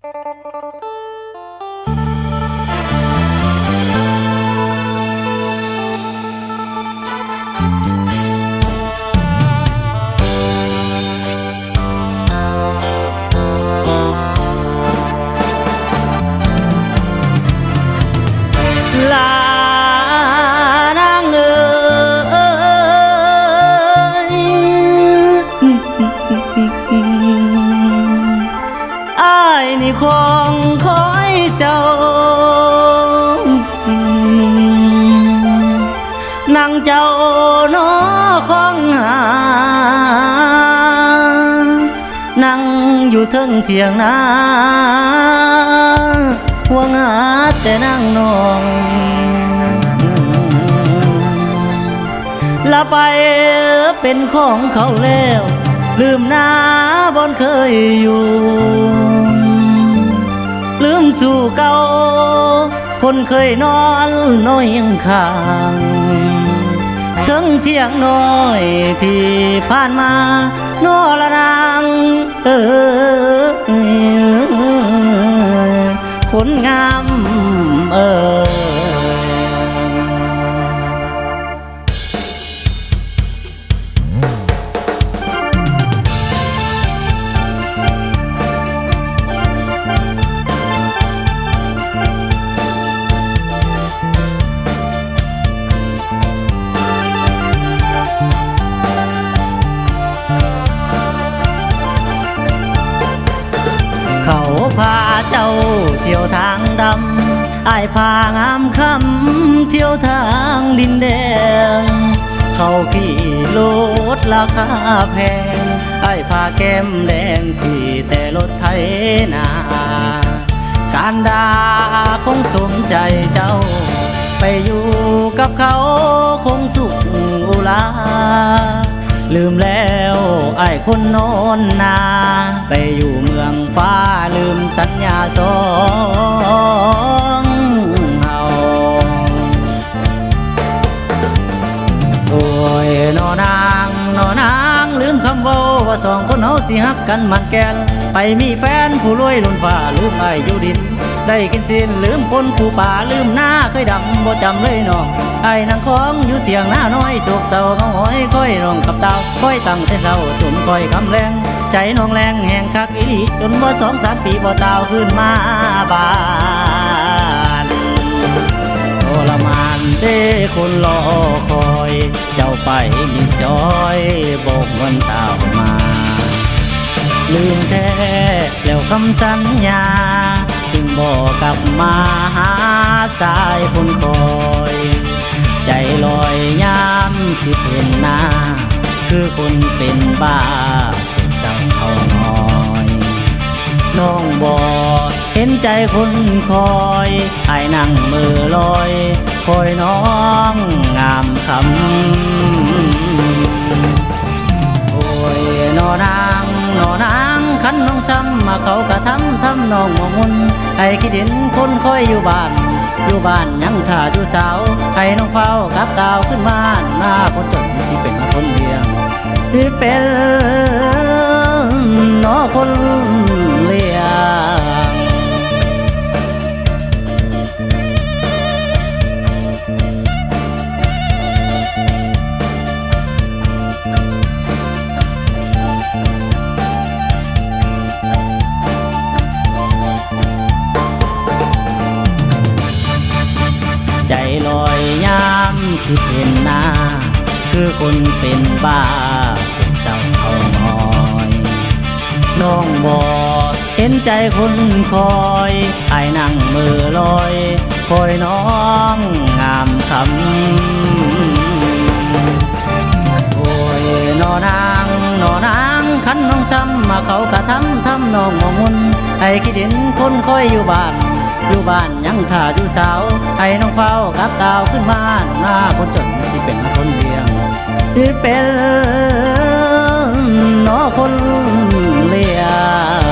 ຫຼານນາງເອີຍ ອ້າຍນີ້ຄອງຄອຍເຈົ້າ ນາງເຈົ້າເນາະຄອງຫາ ນັ່ງຢູ່ເທິງຖຽງນາ ຫວງຫາແຕ່ນາງນ້ອງ ລະໄປເປັນຂອງເຂົາແລ້ວ ລືມໜ້າບ່ອນເຄີຍຢູ່ ລືມສູ່ເກົ່າ ຄົນເຄີຍນອນນອນຮຽງຂ້າງ ເທິງຖຽງນ້ອຍທີ່ຜ່ານມາ ນໍລະນາງເອີຍ ຄົນງາມເອີຍ. ເຂົາພາເຈົ້າທ່ຽວທາງດຳ ອ້າຍພາງາມຄຳທ່ຽວທາງດິນແດງ ເຂົາຂີ່ລົດລາຄາແພງ ອ້າຍພາແກ້ມແດງຂີ່ແຕ່ລົດໄຖນາ ການດາຄົງສົມໃຈເຈົ້າ ໄປຢູ່ກັບເຂົາຄົງສຸກອຸລາ ລືມແລ້ວອ້າຍຄົນໂນນນາ ໄປຢູ່ເມືອງຟ້າລືມສັນຍາສອງເຮົາ. ໂອ້ຍ ນໍນາງ ນໍນາງ ລືມຄຳເວົ້າວ່າສອງຄົນເຮົາຊິຮັກກັນໝັ້ນແກ່ນ ໄປມີແຟນຜູ້ລວຍລົ້ນຟ້າ ລືມອ້າຍຢູ່ດິນ ໄດ້ກິນຊີ້ນລືມຄົນຜູ້ປ່າ ລືມນາເຄີຍດຳບໍ່ຈຳເລີຍນ້ອງ ອ້າຍນັ່ງຄອງຢູ່ຖຽງນານ້ອຍ ໂສກເສົ້າເງົາຫອຍ ຄອຍນ້ອງກັບຕ່າວ ຄອຍຕັ້ງແຕ່ເຊົ້າຈົນຄອຍຄ່ຳແລງ ໃຈນ້ອງແລງແຮງຄັກອີ່ຫຼີ ຈົນວ່າສອງສາມປີບໍ່ຕ່າວຄືນມາບ້ານ ທໍລະມານເດ້ຄົນລໍຄອຍ ເຈົ້າໄປມິດຈອຍບໍ່ຫວນຕ່າວມາ ລືມແທ້ແລ້ວຄຳສັນຍາ ຈຶ່ງບໍ່ກັບມາຫາສາຍຄົນຄອຍ ໃຈລອຍຍາມຄິດເຫັນໜ້າ ຄືຄົນເປັນບ້າ ເຈັບເສົ້າເອົານ້ອຍ ນ້ອງບໍ່ເຫັນໃຈຄົນຄອຍ ອ້າຍນັ່ງເມີລອຍ ຄອຍນ້ອງງາມຄຳ. ໂອ້ຍ ນໍນາງ ນໍນາງ ຄັນນ້ອງຊ້ຳມາເຂົາກະທຳ ທຳນ້ອງບໍ່ມຸ່ນ ໃຫ້ຄິດເຫັນຄົນຄອຍຢູ່ບ້ານ ຢູ່ບ້ານຍັງຖ້າຢູ່ສາວ ໃຫ້ນ້ອງຟ້າວກັບຕ່າວຄືນມາ ໜ້າຄົນຈົນຊິເປັນຄົນລ້ຽງ ຊິເປັນນໍຄົນລ້ຽງ. ໃຈລອຍຍາມຄິດເຫັນໜ້າ ຄືຄົນເປັນບ້າ ເຈັບເສົ້າເອົານ້ອຍ ນ້ອງບໍ່ເຫັນໃຈຄົນຄອຍ ອ້າຍນັ່ງເມີລອຍ ຄອຍນ້ອງງາມຄຳ. ໂອ້ຍ ນໍນາງ ນໍນາງ ຄັນນ້ອງຊ້ຳມາເຂົາກະທຳ ທຳນ້ອງບໍ່ມຸ່ນ ໃຫ້ຄິດເຫັນຄົນຄອຍຢູ່ບ້ານ ຢູ່ບ້ານຍັງຖ້າຢູ່ສາວ ໃຫ້ນ້ອງຟ້າວກັບຕ່າວຄືນມາ ໜ້າຄົນຈົນຊິເປັນຄົນລ້ຽງ ຊິເປັນນໍຄົນລ້ຽງ.